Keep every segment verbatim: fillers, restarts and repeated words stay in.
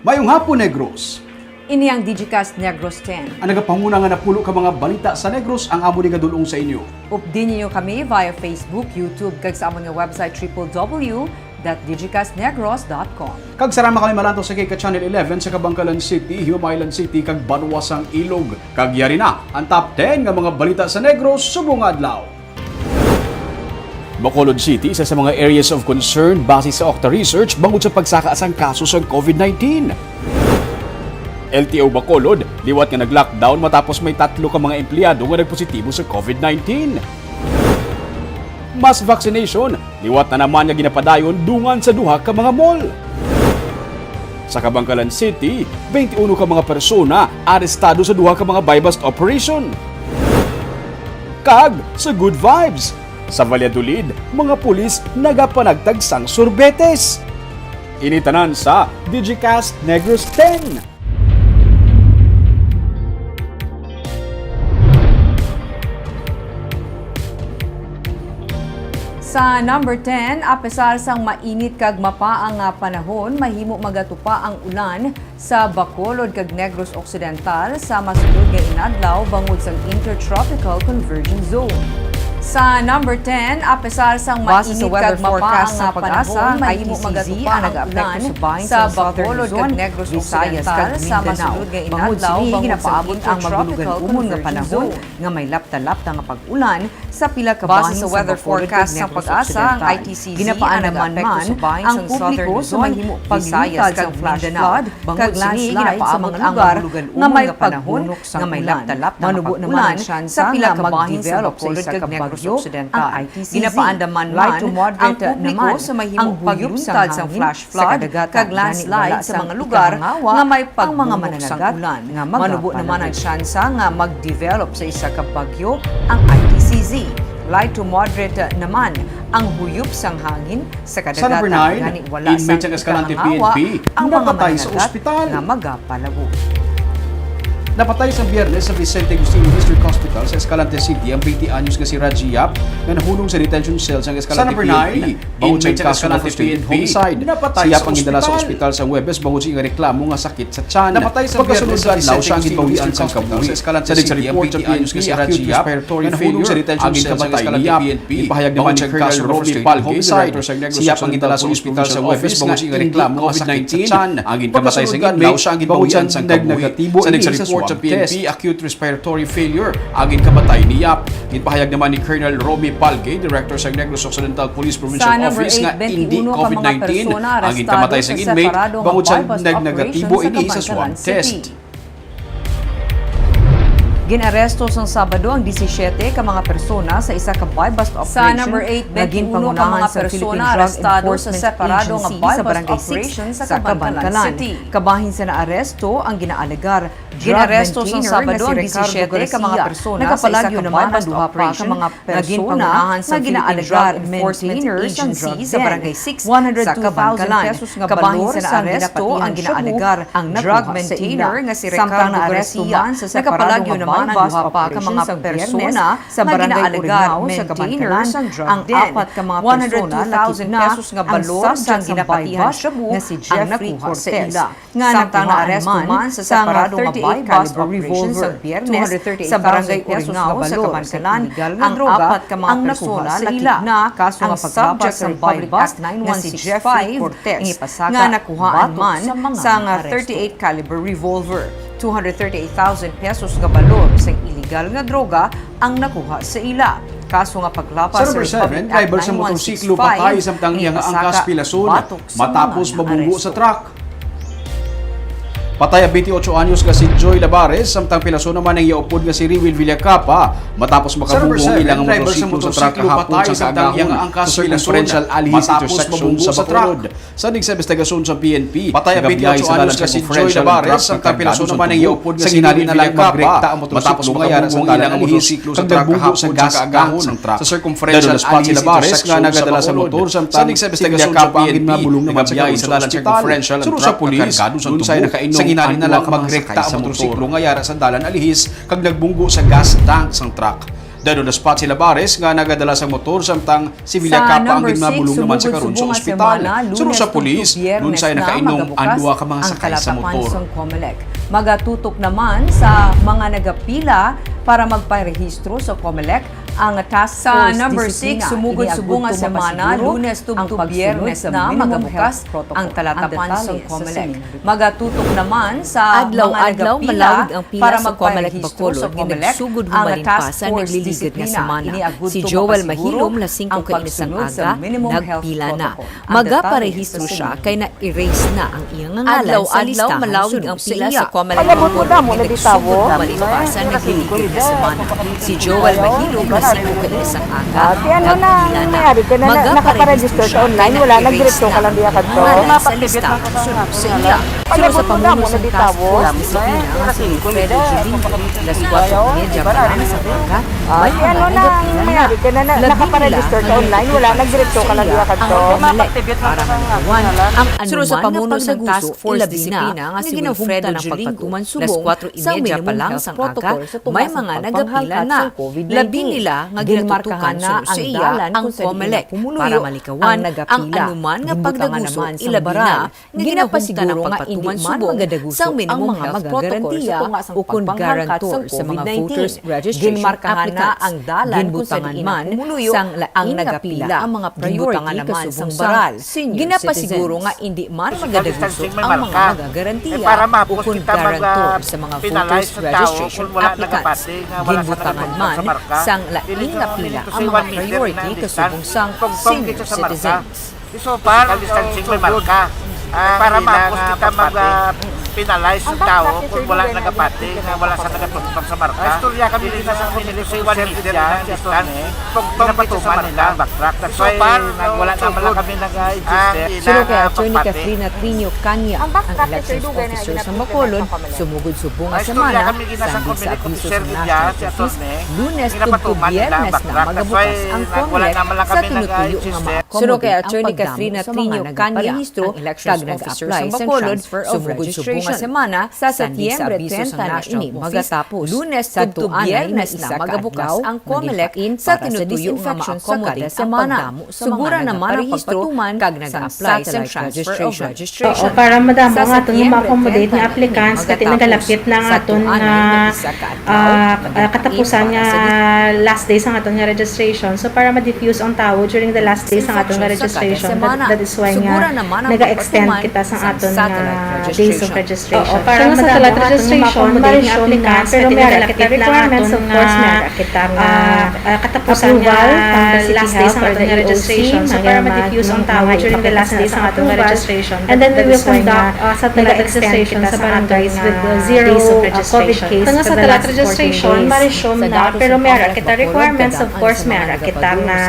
Mayong hapon, Negros. Ini ang Digicast Negros ten. Ang nagapanguna nga napulo ka mga balita sa Negros ang amo ni gadulong sa inyo. Updi ninyo kami via Facebook, YouTube, kag sa amon nga website triple W dot digicastnegros dot com. Kag sarama kami malantaw sa K K Channel eleven sa Kabankalan City, Hiumaylan City, kag Banwa sang Ilog. Kag yari na ang top ten nga mga balita sa Negros subong nga adlaw. Bacolod City, isa sa mga areas of concern base sa Okta Research bangod sa pagsaka sang kaso sang COVID nineteen. L T O Bacolod, liwat nga nag-lockdown matapos may tatlo ka mga empleyado nga nagpositibo sa COVID nineteen. Mass vaccination, liwat na naman nga ginapadayon dungan sa duha ka mga mall. Sa Kabankalan City, twenty-uno ka mga persona arestado sa duha ka mga buy-bust operation. Kag sa Good Vibes, sa Valladolid, mga pulis nagapanagtag sang sorbetes. Ini tanan sa Digicast Negros ten. Sa number ten, apesar sang mainit kag mapaang nga panahon, mahimo magatupa ang ulan sa Bacolod kag Negros Occidental sa masulod nga inadlaw bangod sang Intertropical Convergence Zone. Sa number ten, apesar sang mainit kag mapaang nga panahon, mahimo magatupa ang ulan sa Bacolod kag Negros Occidental sa masulod nga inadlaw bangod sang Intertropical Convergence Zone. Nga may lapta-lapta nga pag-ulan sa pila ka bahin sa Bacolod kag Negros Occidental. Ginapaalam man ang publiko sa mahimo paglungtad sang flash flood bangod sini ginapaabot ang mabulugan-umon nga panahon nga may lapta-lapta nga pag-ulan nga may pagdevelop sa isa ka bagyo ang I T C Z. Ginapaandaman man ang publiko sa mahimo paglungtad sang flash flood kag landslide sa mga lugar nga may pagbunok sang ulan. Manubo naman ang tsansa nga mag-develop sa isa ka bagyo ang I T C Z. Light to moderate naman ang huyop sang hangin sa kadagatan, gani wala sang ikahangawa ang mga mananagat nga magapalago. Napatay sa Biyernes sa Vicente Agustino District Hospital sa Escalante City ang twenty anyos nga si Raji Yap nga nahunong sa detention cell sang Escalante P N P. Bangod sa kaso nga first degree homicide, si Yap ang gindala sa ospital sa Huwebes bangod sa iyang reklamo nga sakit sa tiyan. Pagkasunod nga adlaw siya ang ginbawian sang kabuhi. Sa report sa P N P, acute respiratory failure ang ginkamatay ni Yap. Ginpahayag naman ni Colonel Romy Palge, director sa Negros Occidental Police Provincial Office, nga indi COVID nineteen ang ginkamatay sang inmate bangod sa iyang naging negatibo ini sa swab test. Acute respiratory failure ang ginkamatay ni Yap. Ginpahayag naman ni Colonel Romy Palge, Director sa Negros Occidental Police Provincial Office, nga indi COVID nineteen ang ginkamatay sang inmate bangod sa naging negatibo ini sa swab test. Gin-aresto sang Sabado ang disisiete ka mga persona sa isa ka buy-bust operation nga ginpangunahan sang Philippine Drug Enforcement Agency sa Barangay six sa Kabankalan. Kabahin sa naaresto ang ginaalegar Gin-aresto sang Sabado ang disisiete ka mga persona sa isa ka buy-bust operation nga ginpangunahan sang Philippine Drug Enforcement Agency sa Barangay six sa Kabankalan. Kabahin sa naaresto ang ginaalegar ang drug maintainer nga si Ricardo Garcia. Nakapalagyo naman ang duha pa ka mga persona sa Barangay Orignao sa Kabankalan. Ang apat ka mga persona lakip na ang subject sang buy-bust nga si Jeffrey Cortez. Nga nakuhaan man sang thirty-eight caliber revolver, two hundred thirty-eight thousand pesos nga balor sa illegal nga droga ang nakuha sa ila. Kaso nga paglabas sa Republic Act nine one six five nga nakuhaan man sang thirty-eight caliber revolver, two hundred thirty-eight thousand pesos nga balor sa illegal nga droga ang nakuha sa ila. Kaso nga paglabas sa Republic Act nine one six five nga ipasaka batok sa mga naaresto. Patay ang twenty-eight anyos nga si Joy Labares, samtang pilason naman ang iya upod nga si Riwil Villacapa, matapos makabunggo ang ila nga motorsiklo sa truck kahapon sa kaagahon sa circumferential alihis intersection sa Bacolod. Sa imbestigasyon sa P N P, patay ang twenty-eight anyos nga si Joy Labares, samtang pilason naman ang iya upod nga si Riwil Villacapa, matapos makabunggo ang ila nga motorsiklo sa truck kahapon sa kaagahon sa circumferential alihis intersection sa Bacolod. Sa imbestigasyon sa P N P, nagabiyahe sa dalan circumferential ang truck nga kargado sang tubo, sa ginhalinan lang magrekta ang motorsiklo nga yara sa dalan alihis kag nagbunggo sa gas tank sang truck. Dado na spot si Labares nga nagadala sang motor, samtang si Villacapa ang ginmabulong naman sa karon sa ospital. Suno sa pulis, lunsay nakainom ang duha ka mga sakay sa motor. Magatutok naman sa mga nagapila para magparehistro sa Comelec ang task force. Sa number six, sumugod subong nga semana, Lunes tubtob Biyernes na magabukas ang talatapan sa Comelec. Magatutok naman sa mga nagapila para magparehistro sa Comelec ang task force disiplinarya. Adlaw-adlaw malawig ang pila sa Comelec Bacolod nga nagsugod humalin pa sa nagliligad nga semana. Si Joel Mahilom, las singko kainit sang aga, nagpila na. Magaparehistro sia kay na-erase na ang iya nga ngalan sa listahan suno sa iya. Pag-abot mo damo na bitawo. Adlaw-adlaw malawig ang pila sa Comelec Bacolod nga nagsugod humalin pa sa nagliligad nga semana. Si Joel Mahilom, las singko kainit sang aga, nagpila na. Magaparehistro sia kay na-erase na ang iya nga ngalan sa listahan suno sa iya. Suno sa pamuno sang task force disiplina nga si Wilfredo Jubin, las kuwatro y medya pa lang sa aga, may mga nagapila na. Labing nila nga ginapila sa iya ang Comelec para malikawan ang anuman nga pagdaguso, ilabi na nga ginahumtan ang pagpatuman subong sa minimum health protocol sa tunga sang pagpanghangkat sang COVID nineteen. Labing nila nga ginatutokan suno sa iya ang Comelec para malikawan ang anuman nga pagdaguso, ilabi na nga ginahumtan ang pagpatuman subong sang minimum health protocol sa tunga sang pagpanghangkat sang COVID nineteen. Ginmarkahan na ang dalan kung sa diin nagpumuluyo ang nagapila. Ang mga priority kasubong sang senior citizens. Ginapasiguro nga indi man magadaguso ang mga magagarantiya ukon guarantor sa mga voters registration applicants. Ginbutangan man sang lain nga pila ang mga priority kasubong sang senior citizens. Social distancing may marka. Ah, para mahapos kita mag, ah, penalize sa tawo kung wala nagapati, nga wala sa nagatutok sa marka. Istorya kami dito sa community service dyan, dito, eh. Tungtong dito sa marka, backtrack. That's why, nag-, wala naman lang kami nag-, ah, suno kay Attorney Catherine Atrino Canya, ang elections officer sa Bacolod, sumugod subong nga semana, sandig sa abiso sang National Office, Lunes tubtob Biyernes na magabukas ang Comelec sa tinutuyo nga mga Suno kay Attorney Catherine Atrino Canya, ang elections officer sa Bacolod, sumugod subong nga semana, sa Setyembre treinta na ini magatapos. Lunes tubtob Biyernes na magabukas ang Comelec sa tinutuyo nga ma-accommodate ang pagdamo sa mga nagaparehistro kag nag-apply sang transfer of registration. Oo, para madamo ang aton nga ma-accommodate nga applicants, kati nagalapit na ang aton nga, ah, ah, katapusan nga last day sang aton nga registration. So, para ma-diffuse ang tawo during the last day sang aton nga registration, that, that is why nga naga-extend kita sang aton nga days of registration. Oo, para sa satellite registration, ma-accommodate nga applicants, pero may ara kita requirements, of course, may ara kita nga, ah, katapusan nga last day sang aton nga registration. So, para ma-diffuse ang tawo during the last day sang aton nga registration, and then we will conduct, uh, satellite registration sa barangays with, uh, zero, uh, COVID case for the last fourteen days. Sa satellite registration, ma-resume na, pero may ara kita requirements, of course, may ara kita nga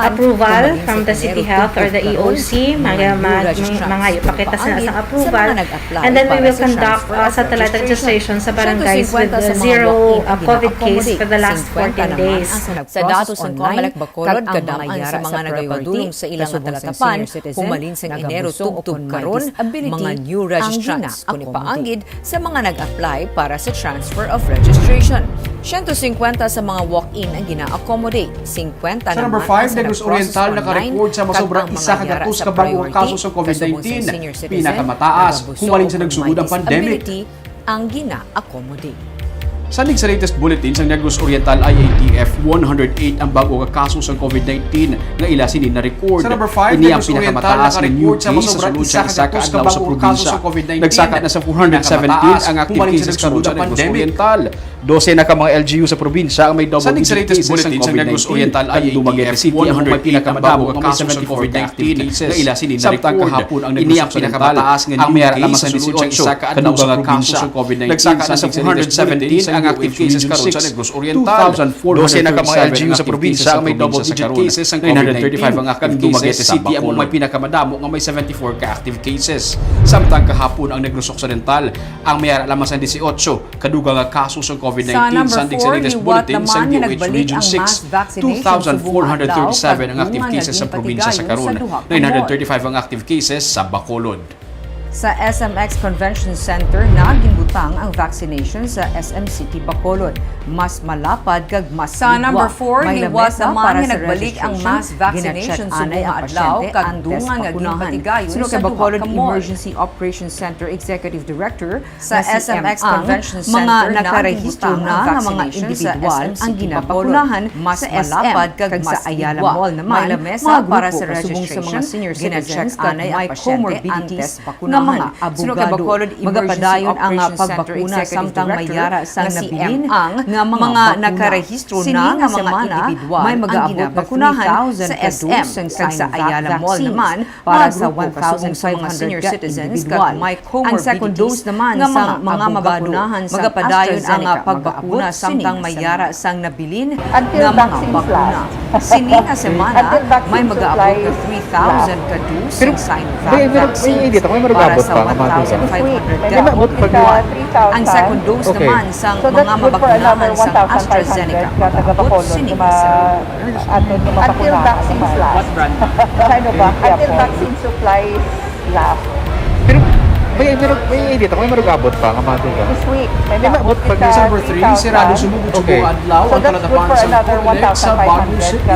approval from the City Health or the E O C, mga, ma-, mangayo pa kita sila sang approval. And then we will conduct, uh, satellite registration sa barangays with, uh, zero, uh, COVID case for the last fourteen days. Sa datos sang Comelec Bacolod, kadaman sa mga nagapadulong sa ila nga talatapan humalin sang Enero tubtob karon, mga new registrants kon ipaanggid sa mga nag-apply para sa transfer of registration. Siyento singkwenta sa mga walk-in ang gina-accommodate, singkwenta naman ang sa nag-process online, kag ang mga may ara sa priority, kasubong sang senior citizen, nagabusog kon may disability, ang gina-accommodate. Sandig sa latest bulletin sang Negros Oriental I A T F, one hundred eight ang bag-o nga kaso sang COVID nineteen nga ila sini na-record. Ini ang pinakamataas nga new case sa sulod sang isa ka adlaw sa probinsya. Nagsaka na sa four hundred seventeen ang active cases karon sa Negros Oriental. Dose na ka mga L G U sa probinsya ang may double digit cases sang COVID nineteen. Ang Dumaguete City ang may pinakamadamo nga may seventy-four ka active cases nga ila sini na-record. Ini ang pinakamataas nga new case sa sulod sang isa ka adlaw sa probinsya. Nagsaka na sa four hundred seventeen ang active cases karon sa Negros Oriental. Dose na ka mga L G U sa probinsya ang may double digit cases sang COVID nineteen. Ang Dumaguete City amo may pinakamadamo nga may seventy-four ka active cases. Samtang kahapon ang Negros Occidental ang may ara lamang sang dieciocho ka dugang nga kaso sang COVID nineteen. Sandig sa latest bulletin sang D O H Region six, two thousand four hundred thirty-seven ang active cases sa probinsya sa karon. Nine hundred thirty-five ang active cases sa Bacolod. Sa S M X Convention Center na ginbutang ang vaccination sa S M City Bacolod. Mas malapad kag mas Sa ligwa. Number four, may liwat lamesa naman para nga sa nagbalik ang registration. Mass vaccination sa Gina-check anay bunga ang adlaw, pasyente ang kadungan nga test pakunahan. Ginpatigayon sa duha ka mall. Suno kay Bacolod Emergency Operations Center Executive Director Sa nga si S M X M Ang, Convention mga Center, nakarehistro naginhutang na ang nga mga vaccination sa individual S M C ang Bacolod. Ginapakunahan Mas sa S M malapad kag kag sa mas Ayala ligwa. Mall naman, may lamesa mga para grupo sa kasubong sa mga registration, senior citizens kag may comorbidities nga mga abogado. Suno kay Bacolod Emergency Operations Center Executive Director Magapadayon ang pagpakuna samtang may yara sang nga si nabilin M Ang nga mga mga bakuna. Nakarehistro na nga mga individual may mag-aabot nga three thousand ka dose sang Sinovac vaccines. Sini nga semana, may mag-aabot na three thousand ka dose sang Sinovac vaccines. Para sa one thousand five hundred ka dose sang Ayala Mall naman, mga grupo kasubong sa mga senior citizens kag may comorbidities nga mga abogado. Ang second dose naman sang mga mabakunahan sang AstraZeneca mag-aabot sini nga semana. Magapadayon ang pagbakuna samtang may yara sang nabilin nga mga bakuna. Sini nga semana, may mag-aabot nga three thousand ka dose sang Sinovac vaccines para sa one thousand five hundred ka. Ang second dose naman sang mga mabakunahan sang AstraZeneca mag-aabot sini nga semana. Until vaccine lasts. What brand? Sinovac. Until vaccine supplies last. Pero may, may, may idea ta, may marugabot pa nga mga duga. This week, may maabot pa. December three, sirado sumugod sa buong adlaw ang talatapan sang Comelec sa Bago City.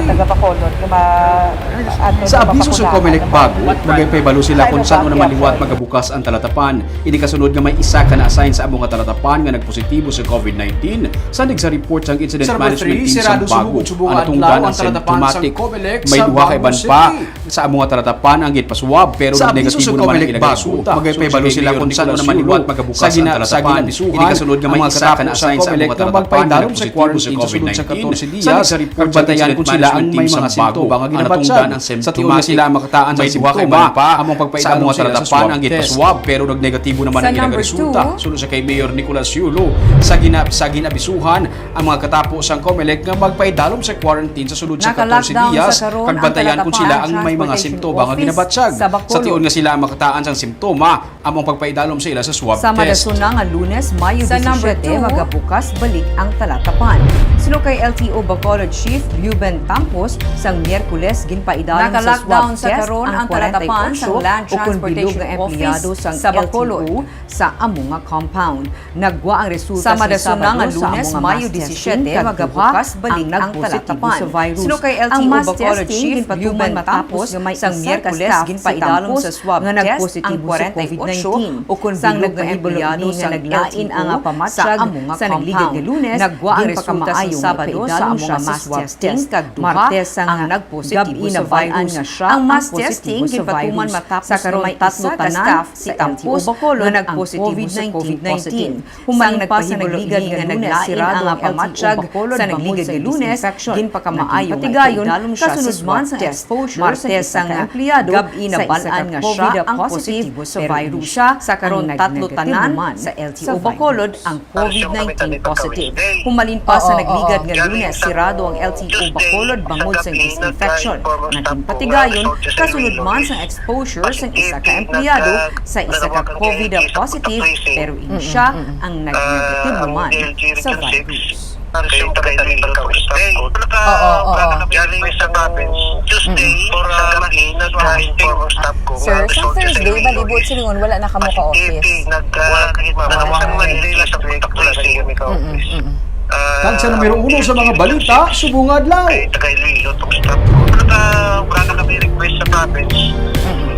Sa abiso sa Comelec Bago, nagapahibalo sila kung san-o naman liwat magabukas ang talatapan. Ini kasunod nga may isa ka na-assign sa amo nga talatapan nga nagpositibo sa COVID nineteen, sandig sa report sang Incident Management Team sang Bago. Ang natungdan ang symptomatic. May duha ka iban pa sa amo nga talatapan ang ginpaswab, pero nag-negatibo naman ang ilang resulta. Magpahibalo sila kung san-o naman liwat magabukas ang talatapan. Ini kasunod nga may isa ka na-assign sa amo nga talatapan nga nagpositibo sa COVID nineteen. Sandig sa report sang Incident Management Team sang Bago. Ang natungdan ang symptomatic. May duha ka iban pa sa amo nga talatapan ang ginpaswab, pero nag-negatibo naman ang ilang resulta. Suno sa kay Mayor Nicolas Yulo, sa gina-, sa ginabisuhan ang mga katapo sang Comelec nga magpaidalom sa quarantine sa sulod sa katorse diyas, kag bantayan kung sila ang may mga simptoma nga ginabatyag. Sa tion nga sila ang makataan sang simptoma, amo ang pagpaidalom sa ila sa swab test. Sa madason na nga Lunes, Mayo disisiete, magabukas balik ang talatapan. Suno kay L T O Bacolod Chief Ruben Tampos, sang Miyerkules ginpaidalom sa swab test ang kwarenta y otso ukon bilog nga empleyado sang L T O sa amo nga compound. Nagwa ang resulta sa Sabado sa amo nga mass testing, kag duha ang nagpositibo sa virus. Ang mass testing ginpatuman matapos nga may isa ka staff sa Tampos nga nagpositibo sa COVID nineteen. Ukon bilog nga empleyado nga naglain ang pamatyag sa amo nga compound. Nagwa ang resulta sa Sabado sa amo nga mass testing, kag duha ang nagpositibo sa virus. Ang mass testing ginpatuman matapos nga may isa ka staff sa L T O Bacolod nga nagpositibo sa COVID nineteen. Human pa sa nagligad nga naglain ang pamatyag sa nagligad nga Lunes, ginpakamaayo nga ipatigayon kasunod man sang exposure sa isa ka empleyado sa isa ka COVID positive, pero ini siya ang nagnegatibo man sa virus. Sa karon, tatlo tanan sa L T O Bacolod ang COVID nineteen positive. Human pa sa nagligad nga Lunes, sirado ang L T O Bacolod bangod sa disinfection. Naging patigayon kasunod man sa exposure sang isa ka empleyado sa isa ka COVID positive, pero ini siya ang nagnegatibo man sa virus. Oo, oo. Galing sa province. Tuesday, sa gabi, nag-inform ang staff ko nga Sir, sa Thursday, malibot silingon, wala na kamo ka office. Nag-, ah, wala kami sa Monday, sa Monday, wala kami ka office. Kag sa numero uno sa mga balita, subong nga adlaw. Kay Tagay Lilo, tong staff ko. Naka-, wala na kami request sa province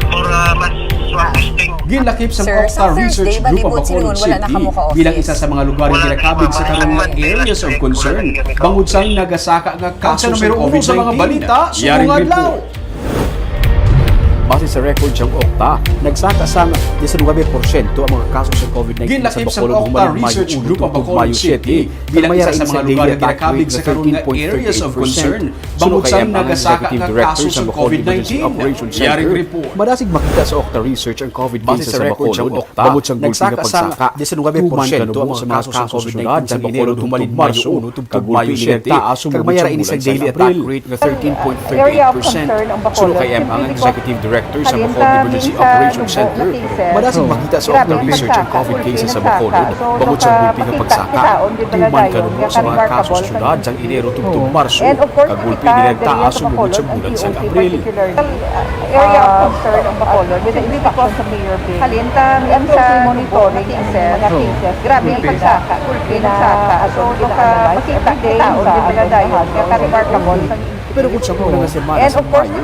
for, ah, mas swab testing. Ginlakip sang Okta Research Group ang Bacolod City bilang isa sa mga lugar nga ginakabig sa karon nga areas of concern bangod sang nagasaka nga kaso sang COVID nineteen. Yaring report. Base sa record sang Okta, nagsaka sang diecinuebe porsyento ang mga kaso sa COVID nineteen sa Bacolod human Mayo uno tubtob Mayo siete, bilang isa sa mga lugar nga ginakabig sa karon nga areas of concern bangod sang nagasaka nga kaso sang COVID nineteen. Yaring report. Madasig makita sa Okta Research ang COVID cases sa Bacolod bangod sang gulpi nga pagsaka. Diecinuebe porsyento ang mga kaso sa COVID nineteen sa Bacolod human Marso uno tubtob Mayo siete, kag may ara ini sang daily attack rate nga thirteen point thirty-eight percent. Suno kay M Ang Executive Director Sa Bacolod Emergency Operation Center, madasig makita sa Octa Research ang COVID cases sa Bacolod bangod sa gulpi nga pagsaka. Tuman kanumo sa mga kaso sa syudad sang Enero tubtob Marso, kag gulpi ini nagtaas sumugod sa bulan sang Abril. Area of concern ang Bacolod with the infection sa Mayor Bill. Halin ta, and closely monitoring ang mga cases. Grabe ang pagsaka, gulpi nga pagsaka. So, makita kita, everyday sa aton nga remarkable. Pero kung sa una nga semana sa Mayo,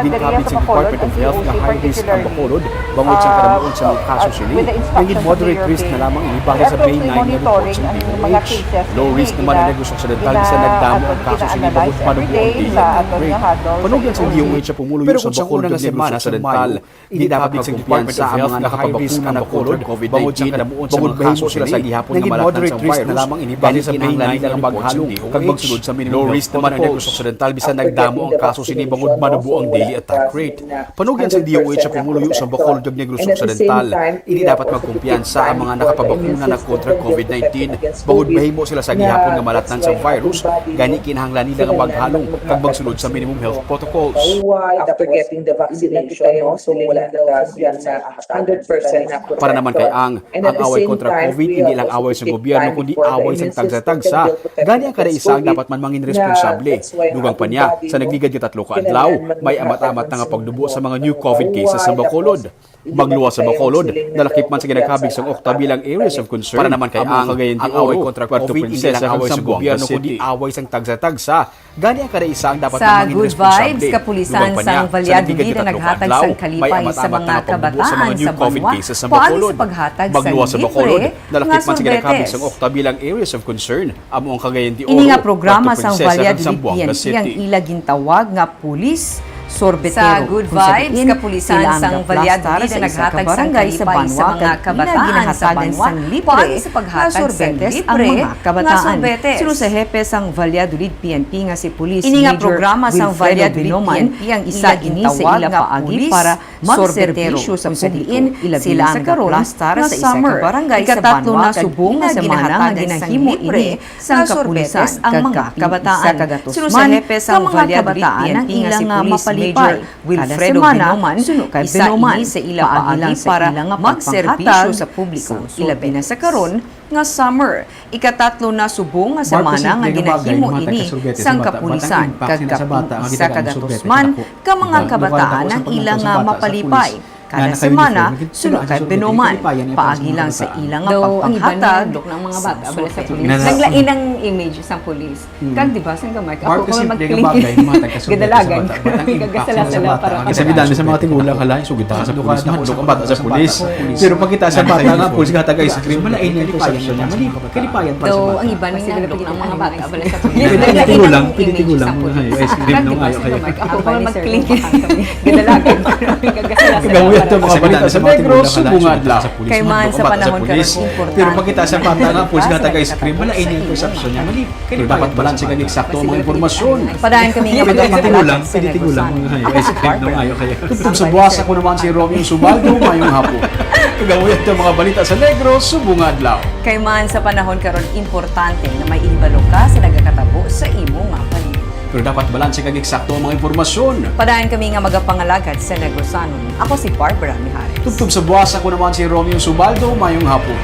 ginkabit sa Department of Health nga high risk ang Bacolod bangod sa kadamuon sa mga kaso sini, naging moderate risk na lamang ini base sa May nine nga report sa D O H. Low risk naman ang Negros Occidental bisan nagdamo ang kaso sini bangod manubo ang daily attack rate. Panugyan sa D O H sa pumuluyo sa Bacolod kag Negros Occidental, hindi dapat magkumpiyansa ang mga nakapabakuna na kontra COVID nineteen bangod mahimo sila sa gihapon nga malatnan sang virus. Gani kinahanglan nila nga maghalong kag magsulod sa minimum health protocols. Low risk naman ang Negros Occidental bisan nagdamo ang kaso sini bangod manubo ang daily attack rate. Panugyan sa D O H sa pumuluyo sa Bacolod kag Negros Occidental, hindi dapat magkumpiyansa ang mga nakapabakuna na kontra COVID nineteen bangod mahimo sila sa gihapon nga malatnan sang virus. Gani kinahanglan nila nga maghalong kag magsulod sa minimum health protocols. After getting the vaccination, no? So, wala na kumpiyansa hundred percent na protekto. Para naman kay Ang, ang away kontra COVID hindi lang away sa gobyerno kundi away sang tagsa-tagsa. Gani ang kada isa ang dapat man mangin responsable. Dugang pa niya, sa nagligad nga tatlo ka adlaw, may amat-amat na nga pagnubo sa mga new COVID cases sa Bacolod. Magluwas sa Bacolod, nalakip man sa ginakabig sang Octa bilang areas of concern. Para naman kay Ang, ang away kontra COVID hindi lang away sa gobyerno kundi away sang tagsa-tagsa. Gani ang kada isa ang dapat nga mangin responsable. Sa Good Vibes, kapulisan sang Valladolid ang naghatag sang kalipay sa mga kabataan sa banwa paagi sa paghatag sang libre nga sorbetes. Amo ang Cagayan de Oro, Puerto Princesa, kag Zamboanga City. Ini nga programa sang Valladolid P N P ang ila gintawag nga Pulis Sorbetero. Sa Good Vibes, kapulisan sang Valladolid ang naghatag sang kalipay sa mga kabataan sa banwa paagi sa paghatag sang libre nga sorbetes ang mga kabataan. Suno sa hepe sang Valladolid P N P nga si Police Major Wilfredo Binoman, isa ini sa ila paagi para magserbisyo sa publiko, ilabi na sa karon nga summer, ikatatlo na subong nga semana nga ginahimo ini sang kapulisan kag kapin isa ka gatos man ka mga kabataan ang ila nga mapalipay. Kada semana, suno kay Binoman, paagi lang sa ila nga pagpanghatag sang sorbetes. Ilabi na sa karon nga summer, ikatatlo na subong nga semana nga ginahimo ini sang kapulisan kag kapin isa ka gatos man ka mga kabataan ang ila nga mapalipay. Kada semana, suno kay Binoman, paagi lang sa ila nga pagpanghatag sang sorbetes. Naglain ang image sang pulis. Kag, di ba, sang gamay ka, ako ko magklingking. Gadalagan. Gagasala-sala para. Kasi ang dami sa mga tigulang, hala, sugid ta ka sa pulis, mahadlok ang bata sa pulis. Pero pag kita sa bata nga pulis, gatag ice cream, malain ang perception niya. Mali, kalipayan para sa bata. Though ang iban nga hadlok ang mga bata bala sa pulis. Pinitigulang, pinitigulang mo na kayo, ice cream na kayo. Ako ko magklingking. Gadalagan. Gagasala-sala. Kagawayan to, mga balita sa Negros subong nga adlaw. Kay man sa panahon karon, importante. Pero pag kita sa bata nga pulis, gatag ice cream, malain ang perception niya. Mali. Pero dapat balanse kag eksakto ang mga impormasyon. Padayon kami nga magpasalamat sa Negros. Tigulang, tigulang, mga hayo. Ice cream daw, hayo kayo. Tubtob sa buwas, ako naman si Romeo Subaldo. Mayong hapon. Kagawayan to, mga balita sa Negros subong nga adlaw. Kay man sa panahon karon, importante nga may ihibalo ka sa nagakatabo sa imo nga palibot. Pero dapat balanse kag eksakto ang mga impormasyon. Padayon kami nga magapangalagad sa Negrosanon. Ako si Barbara Mijares. Tubtob sa buwas, ako naman si Romeo Subaldo. Mayong hapon.